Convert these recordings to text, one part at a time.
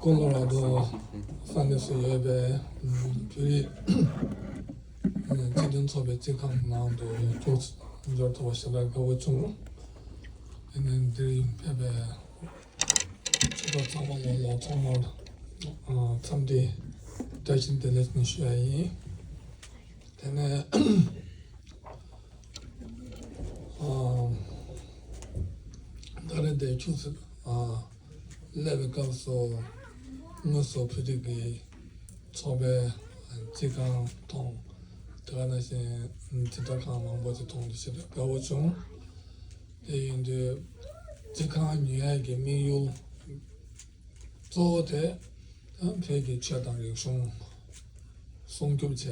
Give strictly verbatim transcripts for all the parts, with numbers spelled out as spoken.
ཀོ་ལོ་ར་དོ་ས་གནས་སུ་ཡོད་པའི་བོད་རིགས་སྤྱི་མཐུན་ཚོགས་པའི་སྤྱི་ཁང་ནང་དུ་ཅུང་འབྱོར་ཐུབ་པ་ཞེ་དྲག་དགའ་པོ་བྱུང་། དེ་ནས་འདིར་ཕེབས་པའི་ཆོས་གྲོགས་ཚང་མ་ལ་ལ་ཚང་མར་འཚམས་འདྲི་བཀྲ་ཤིས་བདེ་ལེགས་ཞུ་ཡ་ཡིན། དེ་ནས་ཨ་ད་རེས་འདིར་ཆུ་ཚོད་ཨ་སླེབས་པའི་སྐབས་སུ་དངོས་སུ་བོད་རིགས་ཀྱི་ཚོགས་པའི་སྤྱི་ཁང་མཐོང་། དེ་ག་ནང་བཞིན་འཛིན་གྲྭ་ཁང་མང་པོ་ཞིག་མཐོང་དུ་ཞེ་དྲག་དགའ་བོ་བྱུང་། དེ་ཡིན་དུས་སྤྱི་ཁང་ཉོ་ཡ་གི་དམིགས་ཡུལ་གཙོ་བོ་དེ་བོད་ཀྱི་ཆོས་དང་རིག་གཞུང་སྲུང་སྐྱོབ་བྱེད་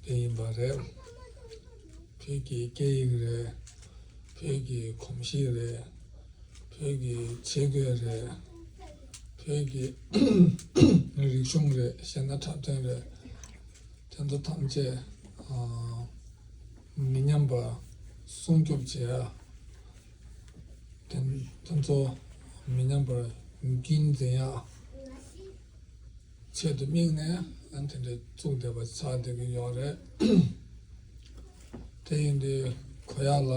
ཡ་དེ་ཡིན་པ་རེད། བོད་ཀྱི་སྐད་ཡིག་རེད། བོད་ཀྱི་གོམས་གཤིས་རེད། བོད་ཀྱི་ཆས་གོས་རེད། བོད་ཀྱི་རིག་གཞུང་རེད། གཞས་སྣ་འཁྲབ་སྟོན་རེད། དེ་ཚོ་ཐམས་ཅད་ཨ་མི་ཉམས་པ་སྲུང་སྐྱོབ་བྱེད་ཡ། དེ་དེ་ཚོ་མི་ཉམས་པར་རྒྱུན་འཛིན་ཡ་ཆེད་དུ་དམིགས་ནས་ཨ་དེ་འདྲ་བཙུགས་བསྡད་པ་ཆགས་བསྡད་ཀྱི་ཡོད་རེད། དེ་ཡིན་དུས་གོ་ཡག་ལ་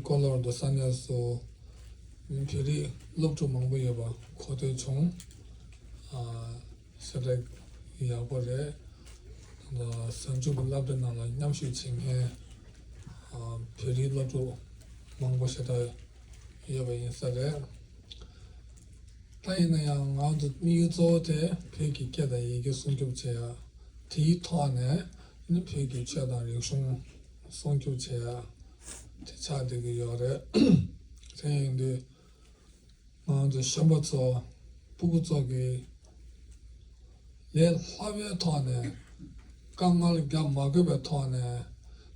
ཀོ་ལོ་ར་དོ་ས་གནས་སུ་བོད་རིགས་སློབ་ཕྲུག་མང་པོ་ཡོད་པ་གོ་ཐོས་བྱུང་། ཨ་ཞེ་དྲག་ཡག་པོ་རེད། ད་གཟའ་མཇུག་གི་སློབ་གྲྭ་ནང་ལ་མཉམ་ཞུགས་བྱེད་མཁན་ཨ་བོད་རིགས་སློབ་ཕྲུག་མང་པོ་ཞེ་དྲག་ཡོད་པ་ཡིན་ས་རེད། ད་ཡིན་ན་ཡང་ང་ཚོ་དམིགས་ཡུལ་གཙོ་བོ་དེ་བོད་ཀྱི་སྐད་དང་ཡི་གེ་སྲུང་སྐྱོབ་བྱེད་ཡ། དེའི་ཐོག་ནས་ནི་བོད་ཀྱི་ཆོས་དང་རིག་གཞུང་སྲུང་སྐྱོབ་བྱེད་ཡ་དེ་ཆགས་བསྡད་ཀྱི་ཡོད་རེད། དེ་ཡིན་དུས་ང་ཚོ་གཞོན་པ་ཚོ་སྤུ་གུ་ཚོ་གི་ལས་སླ་བོའི་ཐོག་ནས་དཀའ་ངལ་རྒྱག་མ་དགོས་པའི་ཐོག་ནས་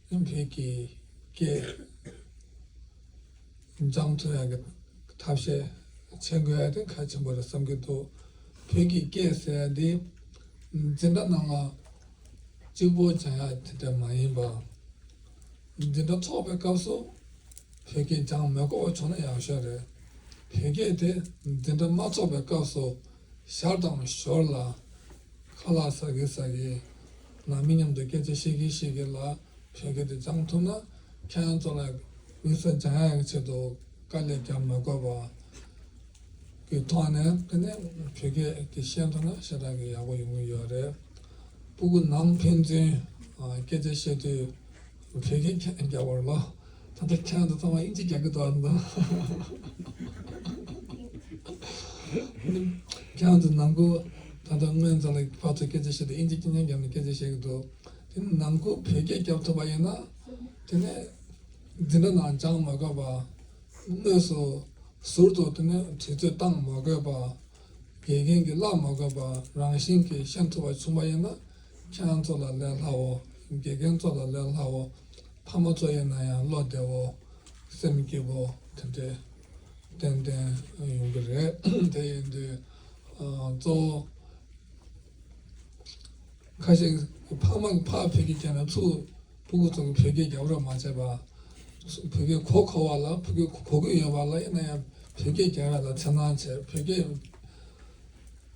ནི་བོད་ཀྱི་སྐད་སྦྱང་ཐུབ་ཡག་གི་ཐབས་ཤེས་བྱེད་དགོས་ཡག་དེ་གལ་ཆེན་པོ་རེད་བསམ་གྱི་འདུག་བོད་ཀྱི་སྐད་ཟེར་ཡག་འདི་འཛིན་གྲྭ་ནང་ལ་གཅིག་པོ་སྦྱང་ཡག་དེ་འདྲ་མ་ཡིན་པ། འཛིན་གྲྭ་ཚོགས་པའི་སྐབས་སུ་བོད་སྐད་སྦྱང་མི་དགོས་པ་བྱུང་ན་ཡག་ཤོས་རེད། བོད་སྐད་དེ་འཛིན་གྲྭ་མ་ཚོགས་པའི་སྐབས་སུ་ཞར་དང་ཞོར་ལ་ཁ་ལག་ཟ་གི་ཟ་གི་ནང་མི་མཉམ་དུ་སྐད་ཆ་བཤད་གི་བཤད་གི་ལ་བོད་སྐད་དེ་སྦྱང་ཐུབ་ན་ཁྱེད་རང་ཚོ་ལ་དམིགས་བསལ་སྦྱང་ཡག་གི་ཆེད་དུ་དཀའ་ལས་རྒྱག་མ་དགོས་པ་གི་ཐོག་ནས་དེ་ནས་བོད་སྐད་དེ་ཤེས་ཐུབ་ན་ཞེ་དྲག་གི་ཡག་པོ་ཡོང་གི་ཡོད་རེད། སྤུ་གུ་ནང་ཕན་ཚུན་སྐད་ཆ་བཤད་དུས་བོད་སྐད་ཁྱེད་རྒྱག་པར་ལ། ད་ལྟ་ཁྱེད་རང་ཚོ་ཚང་མ་དབྱིན་ཇི་རྒྱག་གི་འདུག་ཨ། ཁྱེད་རང་ཚོ་ནང་ཁུལ་ད་ལྟ་སྔོན་ཚོ་ལ་ཕར་ཚུར་སྐད་ཆ་བཤད་དུས་དབྱིན་ཇི་རྐྱང་རྐྱང་བརྒྱབ་ནས་སྐད་ཆ་བཤད་ཀྱི་འདུག་དེ་ནང་ཁུལ་བོད་སྐད་རྒྱབ་ཐུབ་པ་ཡིན་ན་དེ་ནས་འཛིན་གྲྭ་ནང་སྦྱང་མ་དགོས་པ། དངོས་སུ་ཟུར་དུ་དེ་ནས་དུས་ཚོད་བཏང་མ་དགོས་པ། དགེ་རྒན་གྱིས་བསླབ་མ་དགོས་པ་རང་བཞིན་གྱིས་ཤེས་ཐུབ་པ་བྱུང་བ་ཡིན་ན་ཁྱེད་རང་ཚོ་ལ་ལས་སླ་བོ། དགེ་རྒན་ཚོ་ལ་ལས་སླ་བོ། ཕ་མ་ཚོ་ཡིན་ན་ཡང་བློ་བདེ་བོ། སེམས་སྐྱིད་པོ་དེ་འདྲའི་ཏན་ཏན་ཡོང་གི་རེད། དེ་ཡིན་དུས་ཨ་གཙོ་བོ་ཁ་ཤས་ཕ་མ་གིས་ཕར་བོད་སྐད་རྒྱབ་ན་ཚུར་སྤུ་གུ་ཚོ་གིས་བོད་སྐད་རྒྱབ་རོགས་མ་བྱས་པ། བོད་སྐད་གོ་གོ་བ་ལ་བོད་སྐད་གོ་གི་ཡོད་པ་ལ་ཡིན་ན་ཡང་བོད་སྐད་རྒྱག་ཡ་ལ་འཚེར་སྣང་བྱས། བོད་སྐད་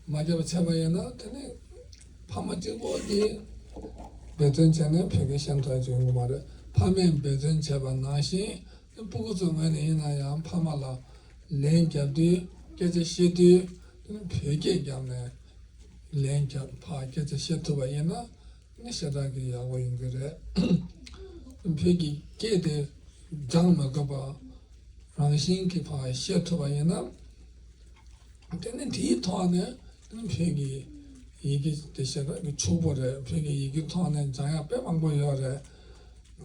མ་རྒྱབ་པ་བྱས་པ་ཡིན་ན་དེ་ནི་ཕ་མ་གཅིག་པོ་གིས་འབད་བརྩོན་བྱས་ནས་བོད་སྐད་ཤེས་ཐུབ་ཡ་ཅིག་ཡོང་གི་མ་རེད། ཕ་མས་འབད་བརྩོན་བྱས་པ་ནང་བཞིན་སྤུ་གུ་ཚོའི་ངོས་ནས་ཡིན་ན་ཡང་ཕ་མ་ལ་ལན་རྒྱབ་དུས་སྐད་ཆ་བཤད་དུས་བོད་སྐད་རྒྱབ་ནས་ལན་རྒྱབ་ཕར་སྐད་ཆ་བཤད་ཐུབ་པ་ཡིན་ན་ནི་ཞེ་དྲག་གི་ཡག་པོ་ཡོང་གི་རེད། བོད་ཀྱི་སྐད་དེ་སྦྱང་མ་དགོས་པ་རང་བཞིན་གྱིས་ཕར་བཤད་ཐུབ་པ་ཡིན་ན། དེ་ནི་དེའི་ཐོག་ནས་བོད་ཀྱི་ཡི་གེ་དེ་ཞེ་དྲག་གི་ཕྱུག་པོ་རེད། བོད་ཀྱི་ཡི་གེ་ཐོག་ནས་སྦྱང་ཡག་དཔེ་མང་པོ་ཡོད་རེད།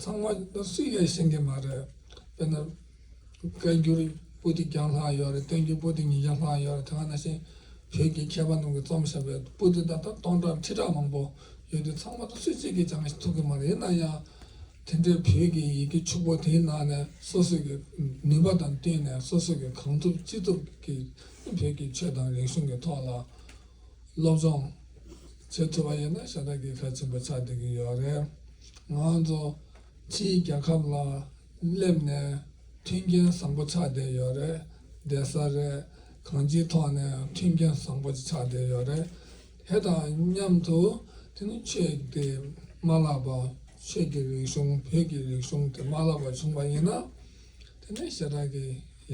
ཚང་མ་སུས་ཀྱང་ཤེས་ཀྱི་མ་རེད། དཔེར་ན་བཀའ་འགྱུར་པོ་ཏི་བརྒྱ་ལྷག་ཡོད་རེད། བསྟན་འགྱུར་པོ་ཏི་ཉིས་བརྒྱ་ལྷག་ཡོད་རེད། དེ་ག་ནང་བཞིན་བོད་ཀྱི་མཁས་པ་རྣམས་ཀྱིས་རྩོམ་བཞག་པའི་པོ་ཏི་ད་ལྟ་སྟོང་ཕྲག་ཁྲི་ཕྲག་མང་པོ་ཡོད་དུས་ཚང་མ་ད་སུ་གཅིག་གིས་སྦྱང་ཐུབ་ཀྱི་མ་རེད། ཡིན་ན་ཡང་དེ་འདྲའི་བོད་ཀྱི་ཡི་གེ་ཕྱུག་པོ་དེའི་ནང་ནས་སོ་སོ་གི་ནུས་པ་དང་བསྟུན་ནས་སོ་སོ་གི་གང་ཐུབ་ཅི་ཐུབ་ཀྱིས་བོད་ཀྱི་ཆོས་དང་རིག་གཞུང་གི་ཐོག་ལ་སློབ་སྦྱོང་བྱེད་ཐུབ་པ་ཡིན་ན་ཞེ་དྲག་གི་གལ་ཆེན་པོ་ཆགས་བསྡད་ཀྱི་ཡོད་རེད། ང་ཚོ་ཕྱིའི་རྒྱལ་ཁབ་ལ་སླེབས་ནས་མཐུན་རྐྱེན་བཟང་པོ་ཆགས་བསྡད་ཡོད་རེད། བསྡད་ས་རེད། གང་ཅིའི་ཐོག་ནས་མཐུན་རྐྱེན་བཟང་པོ་ཅིག་ཆགས་བསྡད་ཡོད་རེད། དེ་དང་མཉམ་དུ་དེ་ནི་ཆོས་དེ་མ་བརླག་པ། ཆོས་ཀྱི་རིག་གཞུང་བོད་ཀྱི་རིག་གཞུང་དེ་མ་བརླག་པ་བྱུང་བ་ཡིན་ན། དེ་ནས་ཞེ་དྲག་གི་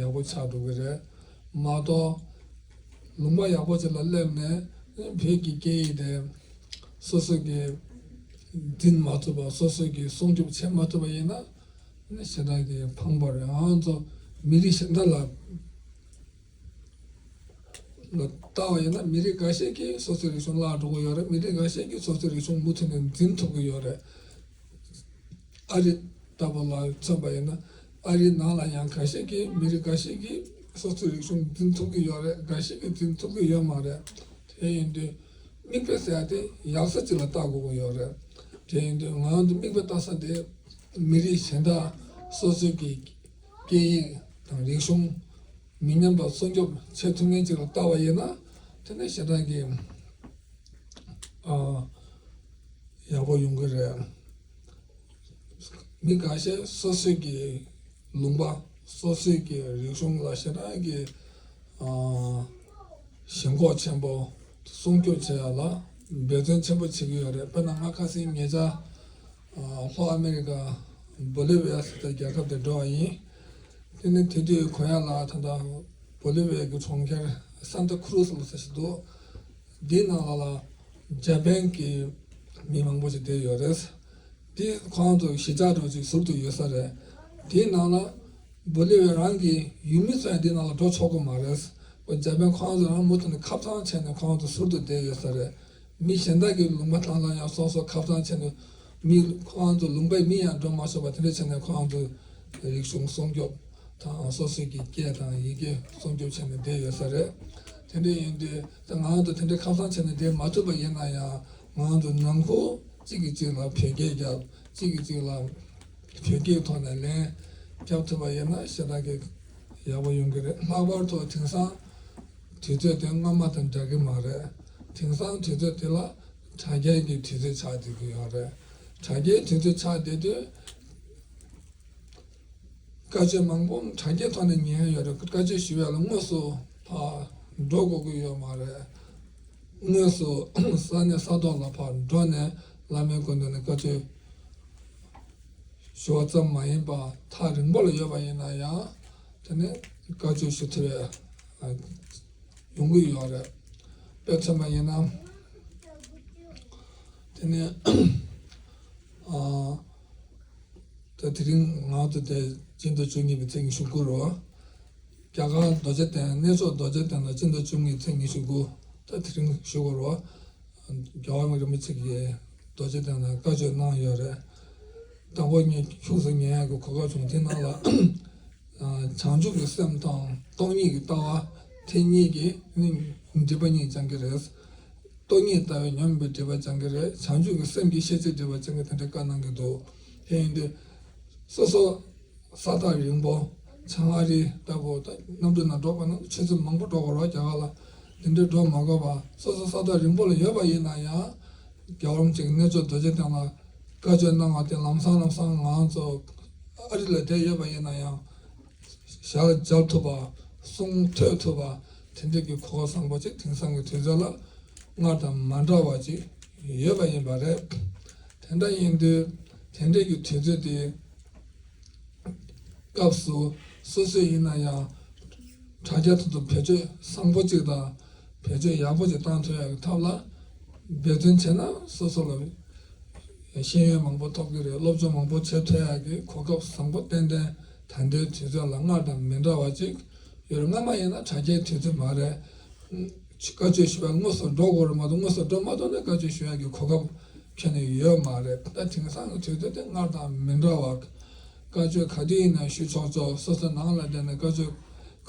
ཡག་པོ་ཆགས་འགྲོ་གི་རེད་མ་གཏོགས། ལུང་པ་ཡག་པོ་ཅིག་ལ་སླེབས་ནས་བོད་ཀྱི་སྐད་ཡིག་དེ་སོ་སོ་གིས་འཛིན་མ་ཐུབ་པ། སོ་སོ་གིས་སྲུང་སྐྱོབ་བྱེད་མ་ཐུབ་པ་ཡིན་ན། དེ་ནས་ཞེ་དྲག་གི་ཕངས་པ་རེད། ང་ཚོ་མི་རིགས་གཞན་དག་ལ་ལ་བལྟ་བ་ཡིན་ན། མི་རིགས་འགའ་ཤས་ཀྱིས་སོ་སོའི་རིག་གཞུང་བརླག་འགྲོ་གི་ཡོད་རེད། མི་རིགས་འགའ་ཤས་ཀྱིས་སོ་སོའི་རིག་གཞུང་མུ་མཐུད་ནས་འཛིན་ཐུབ་ཀྱི་ཡོད་རེད། ཨ་རི་ལྟ་བུ་ལ་མཚོན་པ་ཡིན་ན། ཨ་རིའི་ནང་ལ་ཡང་འགའ་ཤས་ཀྱིས། མི་རིགས་འགའ་ཤས་ཀྱིས་སོ་སོའི་རིག་གཞུང་འཛིན་ཐུབ་ཀྱི་ཡོད་རེད། འགའ་ཤས་ཀྱིས་འཛིན་ཐུབ་ཀྱི་ཡོད་མ་རེད། དེ་ཡིན་དུས་མིག་དཔེ་ཟེར་ཡ་དེ་ཡག་ས་ཅིག་ལ་ལྟ་དགོས་ཀྱི་ཡོད་རེད། དེ་ཡིན་དུས་ང་ཚོ་མིག་དཔེ་ལྟ་ས་དེ་མི་རིགས་གཞན་དག་སོ་སོའི་གི་སྐད་ཡིག་དང་རིག་གཞུང་མི་ཉམས་པ་སྲུང་སྐྱོབ་བྱེད་ཐུབ་མཁན་ཅིག་ལ་ལྟ་བ་ཡིན་ན། དེ་ནས་ཞེ་དྲག་གི་ཨ་ཡག་པོ་ཡོང་གི་རེད། མི་འགའ་ཤས་སོ་སོའི་གི་ལུང་པ། སོ་སོའི་གི་རིག་གཞུང་ལ་ཞེ་དྲག་གི་ཨ་ཞེན་ཁོག་ཆེན་པོ། སྲུང་སྐྱོབ་བྱེད་ཡ་ལ་འབད་བརྩོན་ཆེན་པོ་བྱེད་ཀྱི་ཡོད་རེད། དཔེར་ན་ང་ཁ་སང་ཉེ་ཆར་ཨ་ལྷོ་ཨ་མེ་རི་ཀ་བོ་ལི་བི་ཡ་ཟེར་ཏེ་རྒྱལ་ཁབ་དེ་འགྲོ་བ་ཡིན། དེ་ནི་དེ་དུས་གོ་ཡ་ལ། ད་ལྟ་བོ་ལི་བི་ཡ་གི་གྲོང་ཁྱེར་སན་ཏ་ཁུ་རུ་སི་ལ་ཟེར་ཞིག་འདུག་དེའི་ནང་ལ་ལ་འཇར་པན་གྱི་མི་མང་པོ་ཞིག་བསྡད་ཡོད་རེད། དེ་ཁོང་ཚོ་གཞིས་ཆགས་འདྲ་ཅིག་ཟུར་དུ་ཡོད་ས་རེད། དེའི་ནང་ལ་བོ་ལི་བི་ཡ་རང་གི་ཡུལ་མི་ཚོ་ཡང་དེའི་ནང་ལ་འགྲོ་ཆོག་གི་མ་རེད། འཇར་པན་ཁོང་ཚོ་རང་མུ་མཐུད་ནས་ཁ་གཙང་བྱས་ནས་ཁོང་ཚོ་ཟུར་དུ་བསྡད་ཡོད་ས་རེད། མི་གཞན་དག་གི་ལུང་པ་ཐང་ལ་ཡང་སོ་སོ་ཁ་གཙང་བྱས་ནས། མི་ཁོང་ཚོ་ལུང་པའི་མི་ཡང་འགྲོ་མ་ཆོག་པ་དེ་འདྲ་བྱས་ནས། ཁོང་ཚོ་རིག་གཞུང་སྲུང་སྐྱོབ་དང་སོ་སོའི་གི་སྐད་དང་ཡི་གེ་སྲུང་སྐྱོབ་བྱས་ནས་བསྡད་ཡོད་ས་རེད། དེ་འདྲ་ཡིན་དུས་ད་ང་ཚོ་དེ་འདྲའི་ཁ་གཙང་བྱས་ནས་བསྡད་མ་ཐུབ་པ་ཡིན་ན་ཡང་། ང་ཚོ་ནང་ཁུལ་གཅིག་གིས་གཅིག་ལ་བོད་སྐད་རྒྱབ། གཅིག་གིས་གཅིག་ལ་བོད་སྐད་ཐོག་ནས་ལན་རྒྱབ་ཐུབ་པ་ཡིན་ན་ཞེ་དྲག་གི་ཡག་པོ་ཡོང་གི་རེད། ལྷག་པར་དུ་དེང་སང་དུས་ཚོད་དེ་སྔོན་མ་དང་འདྲ་གི་མ་རེད། དེང་སང་དུས་ཚོད་དེ་ལ་དྲ་རྒྱའི་གི་དུས་ཚོད་ཆགས་བསྡད་ཀྱི་ཡོད་རེད། དྲ་རྒྱའི་དུས་ཚོད་ཆགས་བསྡད་དུས། བཀའ་ཆོས་མང་པོ་དྲ་རྒྱའི་ཐོག་ནས་ཉན་ཡ་ཡོད་རེད། བཀའ་ཆོས་ཞུ་ཡ་ལ་དངོས་སུ་ཕར་འགྲོ་དགོས་ཀྱི་ཡོད་མ་རེད། དངོས་སུ་ས་གནས་ས་ཐོག་ལ་ཕར་འགྲོ་ནས་བླ་མའི་སྐུ་མདུན་ནས་བཀའ་ཆོས་ཞུ་བ་ཙམ་མ་ཡིན་པར་ཐག་རིང་པོ་ལ་ཡོད་པ་ཡིན་ན་ཡང་། དེ་ནས་བཀའ་ཆོས་ཞུ་ཐུབ་ཡ་ཡོང་གི་ཡོད་རེད། དཔེ་མཚོན་པ་ཡིན་ན། དེ་ནས་ཨ། ད་དེ་རིང་ང་ཚོ་དེ་སྤྱི་ཟླ་བཅུ་གཉིས་པའི་ཚེས་ཉི་ཤུ་དགུ་རུ། རྒྱ་གར་རྡོ་རྗེ་གདན། གནས་མཆོག་རྡོ་རྗེ་གདན་ལ་སྤྱི་ཟླ་བཅུ་གཉིས་ཚེས་ཉི་ཤུ་དགུ། ད་དེ་རིང་ཞུ་དགོས་རུ། རྒྱལ་བ་རིན་པོ་ཆེ་གིས་རྡོ་རྗེ་གདན་ལ་བཀའ་ཆོས་གནང་ཡོད་རེད། དང་པོ་ཉིད་ཁྱུག་ཙམ་ཉན་ཡག་གི་གོ་སྐབས་བྱུང་། དེ་ནང་ལ་བྱང་ཆུབ་ཀྱི་སེམས་དང་སྟོང་ཉིད་ཀྱི་ལྟ་བ། དེ་གཉིས་ཀྱི་ནི་སྒྲིབ་པ་གཉིས་སྦྱང་གི་རེད། སྟོང་ཉིད་ལྟ་བས་ཉོན་མོངས་པའི་སྒྲིབ་པ་སྦྱང་གི་རེད། བྱང་ཆུབ་ཀྱི་སེམས་ཀྱིས་ཤེས་བྱའི་སྒྲིབ་པ་སྦྱང་གི། དེ་འདྲའི་བཀའ་གནང་གི་འདུག་དེ་ཡིན་དུས་སོ་སོ་ས་ཐག་རིང་པོ། བྱང་ཨ་རི་ལྟ་བུ། ད་གནམ་གྲུ་ནང་འགྲོ་དགོས་ན་ཆུ་ཚོད་མང་པོ་འགྲོ་དགོས་རེད་རྒྱ་གར་ལ། དེ་འདྲའི་འགྲོ་མ་དགོས་པ། སོ་སོ་ས་ཐག་རིང་པོ་ལ་ཡོད་པ་ཡིན་ན་ཡང་། རྒྱལ་བ་རིན་པོ་ཆེ་གི་གནས་མཆོག་རྡོ་རྗེ་གདན་ལ་བཀའ་ཆོས་གནང་བ་དེ་ལམ་སང་ལམ་སང་ང་ཚོ་ཨ་རི་ལ་བསྡད་ཡོད་པ་ཡིན་ན་ཡང་། ཞལ་མཇལ་ཐུབ་པ། གསུང་ཐོས་ཐུབ་པ། དེ་འདྲ་གི་གོ་སྐབས་བཟང་པོ་ཅིག་དེང་སང་གི་དུས་ཚོད་ལ་སྔར་དང་མ་འདྲ་བ་ཅིག་ཡོད་པ་ཡིན་པ་རེད། དེ་འདྲ་ཡིན་དུས་དེ་འདྲ་གི་དུས་ཚོད་དེ་སྐབས་སུ་སོ་སོ་ཡིན་ན་ཡང་དྲ་རྒྱ་ཐོག་ཏུ་བེད་སྤྱོད་བཟང་པོ་ཅིག་དང་། བེད་སྤྱོད་ཡག་པོ་ཅིག་བཏང་ཐུབ་ཡག་གི་ཐབས་ལ་འབད་བརྩོན་བྱས་ན། སོ་སོ་ལ་ཤེས་ཡོན་མང་པོ་ཐོབ་ཀྱི་རེད། སློབ་སྦྱོང་མང་པོ་བྱེད་ཐུབ་ཡག་གི་གོ་སྐབས་བཟང་པོ་ཏན་ཏན་ད་ལྟའི་དུས་ཚོད་ལ་སྔར་དང་མི་འདྲ་བ་ཅིག་ཡོད་རེད། སྔ་མ་ཡིན་ན་དྲ་རྒྱའི་དུས་ཚོད་མ་རེད། བཀའ་ཆོས་ཞུ་བར་དངོས་སུ་འགྲོ་དགོས་རེད་མ་གཏོགས། དངོས་སུ་འགྲོ་མ་ཐུབ་ན་བཀའ་ཆོས་ཞུ་ཡག་གི་གོ་སྐབས་ཁྱོན་ནས་ཡོད་མ་རེད། ད་དེང་སང་གི་དུས་ཚོད་དེ་སྔར་དང་མི་འདྲ་བ། བཀའ་ཆོས་ག་དུས་ཡིན་ན་ཞུ་ཆོག་ཆོག་སོ་སོ་ནང་ལ་བསྡད་ནས་བཀའ་ཆོས་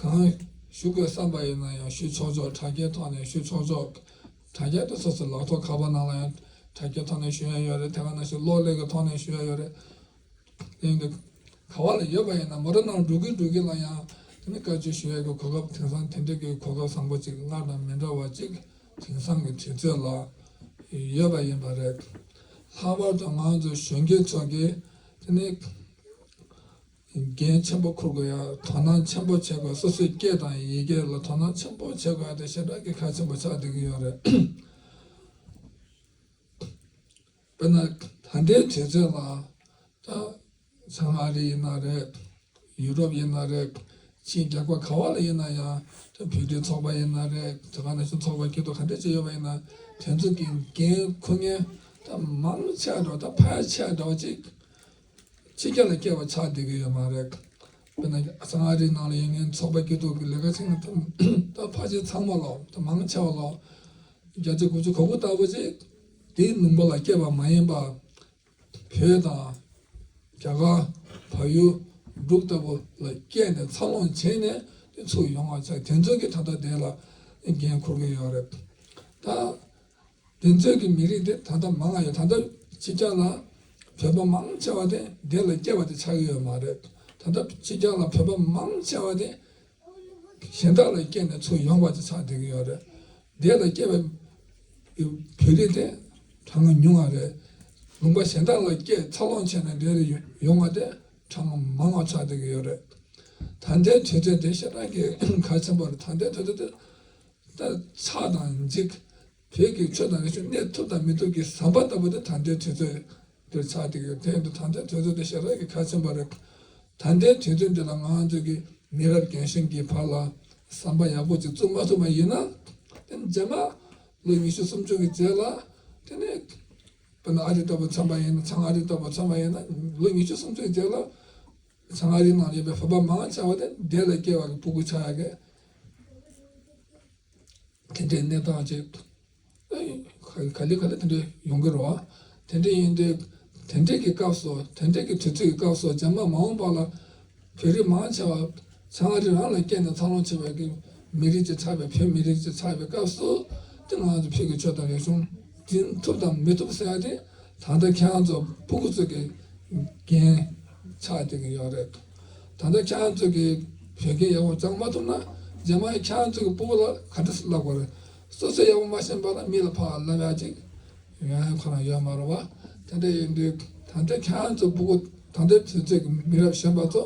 གང་ཞུ་དགོས་བསམ་པ་ཡིན་ན་ཡང་ཞུ་ཆོག་ཆོག་དྲ་རྒྱའི་ཐོག་ནས་ཞུ་ཆོག་ཆོག་དྲ་རྒྱ་དེ་སོ་སོའི་ལག་ཐོག་ཁ་པར་ནང་ལ་ཡང་དྲ་རྒྱའི་ཐོག་ནས་ཞུ་ཡ་ཡོད་རེད། དེ་ག་ནང་བཞིན་གློག་ཀླད་ཀྱི་ཐོག་ནས་ཞུ་ཡ་ཡོད་རེད། དེ་ཡིན་དུས་ག་བ་ལ་ཡོད་པ་ཡིན་ན་མོ་ཊ་ནང་འགྲོ་གིན་འགྲོ་གིན་ལ་ཡང་དེ་ནི་བཀའ་ཆོས་ཞུ་ཡ་གི་གོ་སྐབས། དེང་སང་དེ་འདྲ་གི་གོ་སྐབས་བཟང་པོ་ཅིག་སྔར་དང་མི་འདྲ་བ་ཅིག་དེང་སང་གི་དུས་ཚོད་ལ་ཡོད་པ་ཡིན་པ་རེད། ལྷག་པར་དུ་ང་ཚོ་གཞོན་སྐྱེས་ཚོ་གིས་དེ་ནི། འགན་ཆེན་པོ་འཁུར་དགོས་ཡ། དོ་སྣང་ཆེན་པོ་བྱེད་དགོས། སོ་སོའི་སྐད་དང་ཡི་གེ་ལ་དོ་སྣང་ཆེན་པོ་བྱེད་དགོས་ཡ་དེ་ཞེ་དྲག་གི་གལ་ཆེན་པོ་ཆགས་བསྡད་ཀྱི་ཡོད་རེད། དཔེར་ན་ད་ལྟའི་དུས་ཚོད་ལ་ད་བྱང་ཨ་རི་ཡིན་ན་རེད། ཡུ་རོབ་ཡིན་ན་རེད། ཕྱིའི་རྒྱལ་ཁབ་ག་བ་ལ་ཡིན་ན་ཡང་ད་བོད་རིགས་ཚོགས་པ་ཡིན་ན་རེད། དེ་ག་ནང་བཞིན་ཚོགས་པ་སྐྱིད་སྡུག་ག་འདྲ་ཅིག་ཡོད་པ་ཡིན་ན་དེ་ཚོ་གི་འགན་འཁུར་མཁན་ད་མང་ཆེ་བ་འགྲོ་ད་ཕལ་ཆེ་བ་འགྲོ་ཅིག་ཕྱི་རྒྱལ་ལ་སྐྱེས་པ་ཆགས་བསྡད་ཀྱི་ཡོད་མ་རེད། དཔེར་ན་བྱང་ཨ་རིའི་ནང་ལ་ཡོད་མཁན་ཚོགས་པ་སྐྱིད་སྡུག་གི་ལས་ཀ་བྱེད་མཁན་ད་ཕལ་ཆེར་ཚང་མ་ལོ་ད་མང་ཆེ་བ་ལོ་བརྒྱ་ཆ་དགུ་བཅུ་གོ་དགུ་ལྟ་བུ་ཅིག་དེའི་ལུང་པ་ལ་སྐྱེས་པ་མ་ཡིན་པ། བོད་དང་རྒྱ་གར་བལ་ཡུལ་འབྲུག་ལྟ་བུ་ལ་སྐྱེས་ནས་འཚར་ལོངས་བྱས་ནས་དེ་ཚུར་ཡོང་བ་ཆགས། དེ་ཚོ་གི་ད་ལྟ་དེ་ལ་འགན་འཁུར་གྱི་ཡོད་རེད། ད་དེ་ཚོ་གི་མི་རིགས་དེ་ད་ལྟ་མང་ང་ཡོད། ད་ལྟ་ཕྱི་རྒྱལ་ལ་བོད་པ་མང་ཆེ་བ་དེ་དེ་ལ་སྐྱེས་པ་དེ་ཆགས་ཀྱི་ཡོད་མ་རེད། ད་ལྟ་ཕྱི་རྒྱལ་ལ་བོད་པ་མང་ཆེ་བ་དེ་གཞན་དག་ལ་སྐྱེས་ནས་ཚུར་ཡོང་བ་ཅིག་ཆགས་བསྡད་ཀྱི་ཡོད་རེད། དེ་ལ་སྐྱེས་པའི་བོད་རིགས་དེ་གྲངས་ཉུང་བ་རེད། ལུང་པ་གཞན་དག་ལ་སྐྱེས་འཚར་ལོངས་བྱས་ནས་འདིར་ཡོང་བ་དེ་གྲངས་མང་བ་ཆགས་བསྡད་ཀྱི་ཡོད་རེད། ད་ལྟའི་དུས་ཚོད་དེ་ཞེ་དྲག་གི་གལ་ཆེན་པོ་རེད། ད་ལྟའི་དུས་ཚོད་དེ་ད་ཆགས་དང་འཇིག་བོད་ཀྱི་ཆོས་དང་རིག་གཞུང་གནས་ཐུབ་དང་མི་ཐུབ་ཀྱི་ཟམ་པ་ལྟ་བུ་དེ་ད་ལྟའི་དུས་ཚོད་འདིར་ཆགས་བསྡད་ཀྱི་ཡོད། དེ་ཡིན་དུས་ད་ལྟའི་དུས་ཚོད་དེ་ཞེ་དྲག་གི་གལ་ཆེན་པོ་རེད། ད་ལྟའི་དུས་ཚོད་འདི་ལ་ང་ཚོ་གི་མི་རབས་རྒན་གཞོན་གྱི་བར་ལ་ཟམ་པ་ཡག་པོ་ཅིག་བཙུགས་མ་ཐུབ་པ་ཡིན་ན། དེ་ནི་རྗེས་མ་ལོ་ཉི་ཤུ་སུམ་ཅུ་གི་རྗེས་ལ་དེ་ནི་དཔེར་ན་ཨ་རི་ལྟ་བུ་མཚོན་པ་ཡིན་ན། བྱང་ཨ་རི་ལྟ་བུ་མཚོན་པ་ཡིན་ན་ལོ་ཉི་ཤུ་སུམ་ཅུ་གི་རྗེས་ལ་བྱང་ཨ་རི་ནང་ཡོད་པའི་བོད་པ་མང་ཆེ་བ་དེ་འདི་ལ་སྐྱེས་པ་གི་སྤུ་གུ་ཆགས་ཡག་གི་དེ་འདྲའི་གནས་སྟངས་ཅིག་ག་ལེ་ག་ལེ་དེ་འདྲ་ཡོང་གི་རེད་བ། དེ་འདྲ་ཡིན་དུས་དེ་འདྲའི་གི་སྐབས་སུ་དེ་འདྲའི་གི་དུས་ཚོད་ཀྱི་སྐབས་སུ་རྗེས་མ་མ་འོངས་པ་ལ་བོད་རིགས་མང་ཆེ་བ་བྱང་ཨ་རི་རང་ལ་སྐྱེས་ནས་འཚར་ལོངས་བྱེད་པའི་གི་མི་རིགས་ཅིག་ཆགས་པའི་བོད་མི་རིགས་ཅིག་ཆགས་པའི་སྐབས་སུ་དེ་ང་ཚོ་བོད་ཀྱི་ཆོས་དང་རིག་གཞུང་འཛིན་ཐུབ་དང་མི་ཐུབ་ཟེར་ཡ་དེ་ད་ལྟ་ཁྱེད་རང་ཚོ་སྤུ་གུ་ཚོ་གི་འགན་ཆགས་བསྡད་ཀྱི་ཡོད་རེད། ད་ལྟ་ཁྱེད་རང་ཚོ་གིས་བོད་སྐད་ཡག་པོ་སྦྱང་མ་ཐུབ་ན་རྗེས་མ་ཁྱེད་རང་ཚོ་གི་སྤུ་གུ་ལ་ག་འདྲ་སེ་བསླབ་དགོས་རེད། སོ་སོས་ཡག་པོ་མ་ཤེས་པ་ལ་མི་ལ་ཕར་བསླབ་ཡག་ཅིག་ཡོང་ཡག་ཁོ་རང་ཡོད་མ་རེད་བ། དེ་འདྲ་ཡིན་དུས་ད་ལྟ་ཁྱེད་རང་ཚོ་སྤུ་གུ་ད་ལྟའི་དུས་ཚོད་ཀྱི་མི་རབས་གཞོན་པ་ཚོ་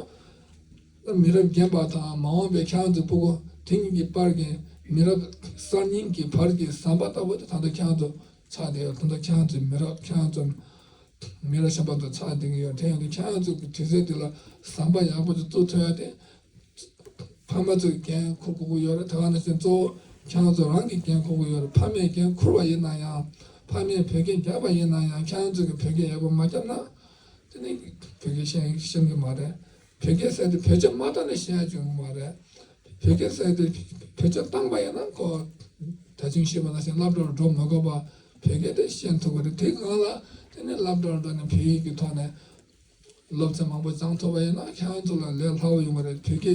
མི་རབས་རྒན་པ་དང་མ་འོངས་པའི་ཁྱེད་རང་ཚོའི་སྤུ་གུ་དེ་གཉིས་ཀྱི་བར་གྱི་མི་རབས་གསར་རྙིང་གི་བར་གྱི་ཟམ་པ་ལྟ་བུ་དེ་ད་ལྟ་ཁྱེད་རང་ཚོ་ཆགས་བསྡད་ཡོད། ད་ལྟ་ཁྱེད་རང་ཚོའི་མི་རབས་ཁྱེད་རང་ཚོ་མི་རབས་གཞོན་པ་ཚོ་ཆགས་བསྡད་ཀྱི་ཡོད། དེ་ཡིན་དུས་ཁྱེད་རང་ཚོ་གི་དུས་ཚོད་འདི་ལ་ཟམ་པ་ཡག་པོ་ཅིག་བཙུགས་ཐུབ་ཡ་དེ་ཕ་མ་ཚོས་འགན་འཁུར་དགོས་ཀྱི་ཡོད་རེད། དེ་ག་ནང་བཞིན་གཙོ་བོ་ཁྱེད་རང་ཚོ་རང་གིས་འགན་འཁུར་དགོས་ཀྱི་ཡོད་རེད། ཕ་མས་འགན་འཁུར་བ་ཡིན་ན་ཡང་། ཕ་མས་བོད་སྐད་བརྒྱབ་པ་ཡིན་ན་ཡང་། ཁྱེད་རང་ཚོ་གིས་བོད་སྐད་ཡག་པོ་མ་བརྒྱབ་ན་དེ་ནི་བོད་སྐད་ཤེས་ཤེས་ཀྱི་མ་རེད། བོད་སྐད་ཟེར་དེ་བེད་སྤྱོད་མ་བཏང་ན་ཤེས་ཡ་ཅིག་ཡོང་གི་མ་རེད། བོད་སྐད་ཟེར་དེ་བེད་སྤྱོད་བཏང་པ་ཡིན་ན་ཁོ་ད་ཅིང་ཤེས་པ་ནང་བཞིན་སློབ་གྲྭར་འགྲོ་མ་དགོས་པ་བོད་སྐད་དེ་ཤེས་ཐུབ་ཀྱི་རེད། དེ་སྒང་ལ་དེ་ནི་སློབ་གྲྭར་འགྲོ་ནས་བོད་ཡིག་གི་ཐོག་ནས་སློབ་ཚན་མང་པོ་སྦྱང་ཐུབ་པ་ཡིན་ན་ཁྱེད་རང་ཚོ་ལ་ལས་སླ་བོ་ཡོང་གི་རེད། བོད་སྐད་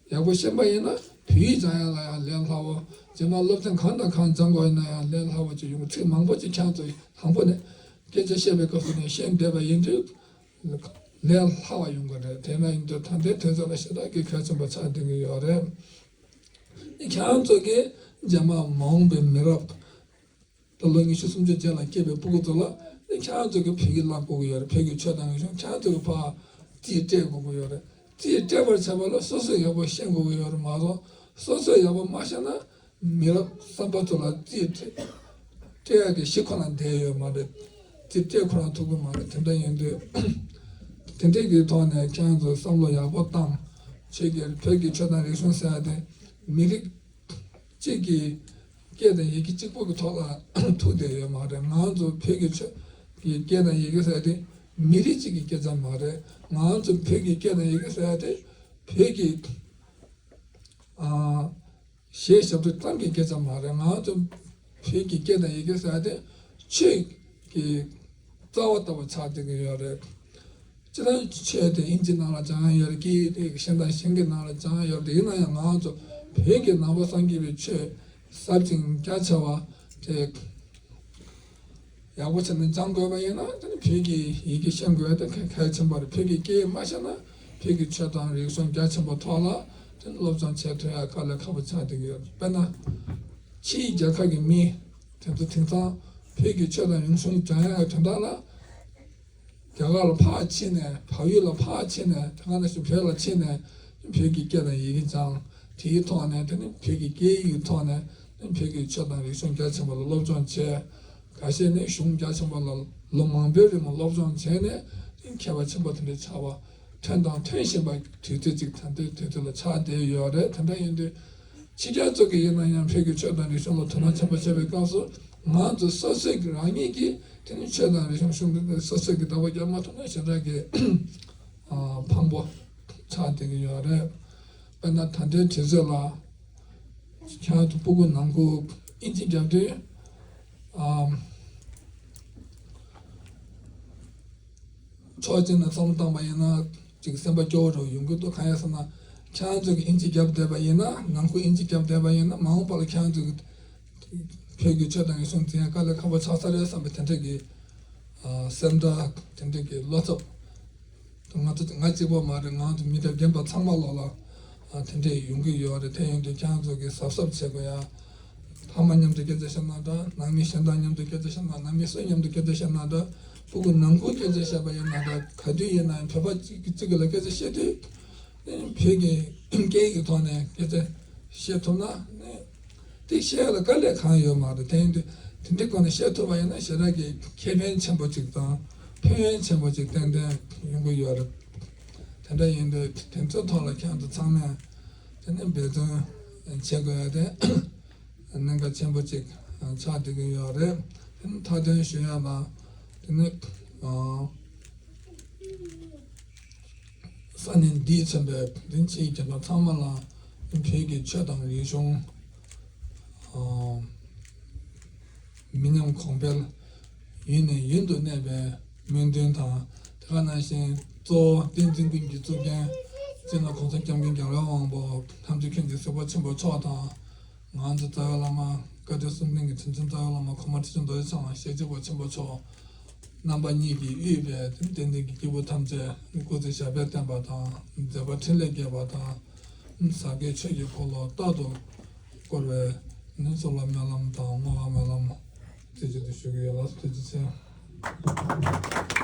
ཡག་པོ་ཤེས་པ་ཡིན་ན་བོད་ཡིག་སྦྱང་ཡ་ལ་ཡང་ལས་སླ་བོ། རྗེས་མ་སློབ་ཚན་གང་དང་གང་སྦྱང་དགོས་ཡིན་ན་ཡང་ལས་སླ་བོ་ཅིག་ཡོང་གི། ཚིག་མང་པོ་ཅིག་ཁྱེད་རང་ཚོ་དང་པོ་ནས་སྐད་ཆ་བཤད་པའི་སྐབས་སུ་ནས་ཤེས་བསྡད་པ་ཡིན་དུས། ལས་སླ་བ་ཡོང་གི་རེད། དེ་འདྲ་ཡིན་དུས་ད་ལྟའི་དུས་ཚོད་ལ་ཞེ་དྲག་གི་གལ་ཆེན་པོ་ཆགས་བསྡད་ཀྱི་ཡོད་རེད། ཁྱེད་རང་ཚོ་གིས་རྗེས་མ་མ་འོངས་པའི་མི་རབས་ད་ལོ་ཉི་ཤུ་སུམ་ཅུ་རྗེས་ལ་སྐྱེས་པའི་སྤུ་གུ་ཚོ་ལ་ཁྱེད་རང་ཚོ་གིས་བོད་ཡིག་བསླབ་དགོས་ཀྱི་ཡོད་རེད། བོད་ཀྱི་ཆོས་དང་རིག་གཞུང་ཁྱེད་རང་ཚོ་གིས་ཕར་རྩིས་སྤྲད་དགོས་ཀྱི་ཡོད་རེད། རྩིས་སྤྲད་པར་བྱ་བ་ལ་སོ་སོས་ཡག་པོ་ཤེས་དགོས་ཀྱི་ཡོད་རེད་མ་གཏོགས། སོ་སོས་ཡག་པོ་མ་ཤེས་ན། མི་རབས་གསར་པ་ཚོ་ལ་རྩིས་སྤྲད་སྤྲད་ཡག་གི་གཞི་ཁོ་རང་བསྡད་ཡོད་མ་རེད། རྩིས་སྤྲད་ཁོ་རང་ཐུབ་ཀྱི་མ་རེད། དེ་འདྲ་ཡིན་དུས་དེ་འདྲས་ཀྱི་ཐོག་ནས་ཁྱེད་རང་ཚོ་བསམ་བློ་ཡག་པོ་བཏང་། ཆོས་ཀྱི་བོད་ཀྱི་ཆོས་དང་རིག་གཞུང་ཟེར་ཡ་དེ་མི་རིགས་གཅིག་གི་སྐད་དང་ཡི་གེ་གཅིག་པོ་གི་ཐོག་ལ་ཐུག་བསྡད་ཡོད་མ་རེད། ང་ཚོ་བོད་ཀྱི་ཆོས་ཀྱི་སྐད་དང་ཡི་གེ་ཟེར་ཡ་དེ་མི་རིགས་གཅིག་གི་སྐད་ཆ་མ་རེད། ང་ཚོ་བོད་ཀྱི་སྐད་དང་ཡི་གེ་ཟེར་ཡ་དེ་བོད་ཀྱི་ཨ། གཞས་ཞབས་བྲོ་ཙམ་གྱི་སྐད་ཆ་མ་རེད། ང་ཚོ་བོད་ཀྱི་སྐད་དང་ཡི་གེ་ཟེར་ཡ་དེ་ཆོས་ཀྱི་རྩ་བ་ལྟ་བུ་ཆགས་བསྡད་ཀྱི་ཡོད་རེད། སྤྱིར་བཏང་ཆོས་དེ་དབྱིན་ཇི་ནང་ལ་སྦྱང་ཡ་ཡོད་རེད། སྐད་ཡིག་གཞན་དང་གཞན་གྱི་ནང་ལ་སྦྱང་ཡ་ཡོད་རེད། ཡིན་ན་ཡང་ང་ཚོ་བོད་ཀྱི་ནང་པ་སངས་རྒྱས་པའི་ཆོས་ཟབ་ཅིང་རྒྱ་ཆེ་བ་དེ་ཡག་པོ་བྱས་ནས་སྦྱང་དགོས་པ་ཡིན་ན། དེ་ནི་བོད་ཀྱི་ཡི་གེ་ཤེས་དགོས་པ་དེ་གལ་ཆེན་པོ་རེད། བོད་ཀྱི་སྐད་ཡིག་མ་ཤེས་ན་བོད་ཀྱི་ཆོས་དང་རིག་གཞུང་རྒྱ་ཆེན་པོ་ཐོག་ལ་དེ་ནི་སློབ་སྦྱོང་བྱེད་ཐུབ་ཡ་དཀའ་ལས་ཁག་པོ་ཆགས་བསྡད་ཀྱི་ཡོད། དཔེར་ན་ཕྱིའི་རྒྱལ་ཁབ་ཀྱི་མི་དེ་ཚོ་དེང་སང་བོད་ཀྱི་ཆོས་དང་རིག་གཞུང་སྦྱང་ཡ་གི་དོན་དག་ལ་ རྒྱ་གར་ལ་ཕར་ཕྱིན་ནས། བལ་ཡུལ་ལ་ཕར་ཕྱིན་ནས། དེ་ག་ནང་བཞིན་བོད་ལ་ཕྱིན་ནས་བོད་ཀྱི་སྐད་དང་ཡི་གེ་སྦྱངས། དེའི་ཐོག་ནས་དེ་ནི་བོད་ཀྱི་སྐད་ཡིག་གི་ཐོག་ནས་བོད་ཀྱི་ཆོས་དང་རིག་གཞུང་རྒྱ་ཆེན་པོ་ལ་སློབ་སྦྱོང་བྱས། ཁ་ཤས་ནི་གཞུང་རྒྱ་ཆེན་པོ་ལ་ལོ་མང་པོའི་རིང་ལ་སློབ་སྦྱོང་བྱས་ནས་མཁས་པ་ཆེན་པོ་དེ་འདྲ་ཆགས་པ། ཐོན་དང་ཐོན་བཞིན་པ་དུས་ཚོད་ཅིག་ད་ལྟའི་དུས་ཚོད་ལ་ཆགས་བསྡད་ཡོད་རེད། དེ་འདྲ་ཡིན་དུས། ཕྱི་རྒྱལ་ཚོ་གིས་ཡིན་ན་ཡང་བོད་ཀྱི་ཆོས་དང་རིག་གཞུང་ལ་དོ་སྣང་ཆེན་པོ་བྱེད་པའི་སྐབས་སུ། ང་ཚོ་སོ་སོའི་གི་རང་ཉིད་ཀྱིས་དེ་ནི་ཆོས་དང་རིག་གཞུང་གཞུང་འཛིན་སོ་སོའི་གི་བདག་པོ་རྒྱག་མ་ཐུབ་ན་ཞེ་དྲག་གི་ཨ་ཕངས་པོ་ཆགས་བསྡད་ཀྱི་ཡོད་རེད། དཔེར་ན་ད་ལྟའི་དུས་ཚོད་ལ་ཁྱེད་རང་ཚོ་སྤུ་གུ་ནང་ཁུལ་ཨིན་ཇི་རྒྱབ་དུས། ཨ། ཕྱོགས་གཅིག་ནས་བསམ་བློ་བཏང་པ་ཡིན་ན་ཅིག་སེམས་པ་སྐྱོ་བོ་རུ་ཡོང་གི་འདུག་གང་ཡིན་ཟེར་ན། ཁྱེད་རང་ཚོ་གིས་ཨིན་ཇི་བརྒྱབ་བསྡད་པ་ཡིན་ན། ནང་ཁུལ་ཨིན་ཇི་བརྒྱབ་བསྡད་པ་ཡིན་ན། མ་འོངས་པ་ལ་ཁྱེད་རང་ཚོ་གི་བོད་ཀྱི་ཆོས་དང་རིག་གཞུང་འཛིན་ཡ་དཀའ་ལས་ཁག་པོ་ཆགས་ས་རེད་བསམ་པའི་དེ་འདྲ་གི་ཨ་སེམས་ཁྲལ་དེ་འདྲ་གི་བློ་འཚབ། ང་ཚོ་ང་གཅིག་པོ་མ་རེད། ང་ཚོ་མི་སྒེར་རྒན་པ་ཚང་མ་ལོག་ལ་ཨ་དེ་འདྲས་ཡོང་གི་ཡོད་རེད། དེ་ཡིན་དུས་ཁྱེད་རང་ཚོ་གིས་གཟབ་གཟབ་བྱེད་དགོས་ཡ། ཕ་མ་མཉམ་དུ་སྐད་ཆ་བཤད་ན་འདྲ། ནང་མི་གཞན་དང་མཉམ་དུ་སྐད་ཆ་བཤད་ན། ནང་མི་སུ་མཉམ་དུ་སྐད་ཆ་བཤད་ན་འདྲ། སྤུ་གུ་ནང་ཁུལ་སྐད་ཆ་བཤད་པ་ཡིན་ན་འདྲ། ག་དུས་ཡིན་ན་ཡང་བོད་པ་གཅིག་གིས་གཅིག་གི་ལ་སྐད་ཆ་བཤད་དུས། བོད་ཀྱི་སྐད་ཡིག་གི་ཐོག་ནས་སྐད་ཆ་བཤད་ཐུབ་ན་ནི། དེ་བཤད་ཡ་ལ་དཀའ་ལས་གང་ཡོད་མ་རེད། དེ་ཡིན་དུས་དེ་འདྲའི་སྒོ་ནས་བཤད་ཐུབ་པ་ཡིན་ན་ཞེ་དྲག་གི་ཁེ་ཕན་ཆེན་པོ་ཅིག་དང་ཕན་ཡོན་ཆེན་པོ་ཅིག་ཏན་ཏན་ཡོང་གི་ཡོད་རེད། དེ་འདྲ་ཡིན་དུས་དེ་ཚོའི་ཐོག་ལ་ཁྱེད་ཚོ་ཚང་མས་དེ་ནས་འབད་བརྩོན་བྱེད་དགོས་ཡ་དེ་གནད་འགག་ཆེན་པོ་ཅིག་ཆགས་བསྡད་ཀྱི་ཡོད་རེད། དེ་ནས་མཐའ་དོན་ཞུ་ཡ་ལ་དེ་ནས། ས་གནས་འདིས་མཚོན་པའི་དེ་ཕྱིའི་རྒྱལ་ཁབ་ཚང་མ་ལ་བོད་ཀྱི་ཆོས་དང་རིག་གཞུང་། ཨ། མི་ཉམས་གོང་འཕེལ་ཡུན་ནས་ཡུན་དུ་གནས་པའི་སྨོན་འདུན་དང་། དེ་ག་ནང་བཞིན་གཙོ་བོ་བསྟན་འཛིན་ཀུན་གྱི་གཙུག་རྒྱན་སྤྱི་ནོར་༸གོང་ས་༸སྐྱབས་མགོན་རྒྱལ་བའི་དབང་པོ་ཐམས་ཅད་མཁྱེན་ཅིང་གཟིགས་པ་ཆེན་པོ་མཆོག་དང་། ང་ཚོ་རྩ་བའི་བླ་མ་བཀའ་དྲིན་གསུམ་ལྡན་གྱི་དྲིན་ཅན་རྩ་བའི་བླ་མ་གོང་མ་ཁྲི་ཆེན་རྡོ་རྗེ་འཆང་ཞལ་གཅིག་པ་ཆེན་པོ་མཆོག་རྣམ་པ་གཉིས་ཀྱིས་དབུས་པའི་དེ་བསྟན་འཛིན་གྱི་སྐྱེས་བུ་ཐམས་ཅད་སྐུ་ཚེ་ཞབས་པད་བརྟན་པ་དང་། མཛད་པ་འཕྲིན་ལས་རྒྱས་པ་དང་། ཟབ་རྒྱས་ཆོས་ཀྱི་འཁོར་ལོ་རྟག་ཏུ་བསྐོར་བའི་ནི་གསོལ་བ་སྨོན་ལམ་དང་བསྔོ་བ་སྨོན་ལམ་བཅས་བཅས་ཏེ་ཞུ་གི་ཡོད་ལ། ཐུགས་རྗེ་ཆེ།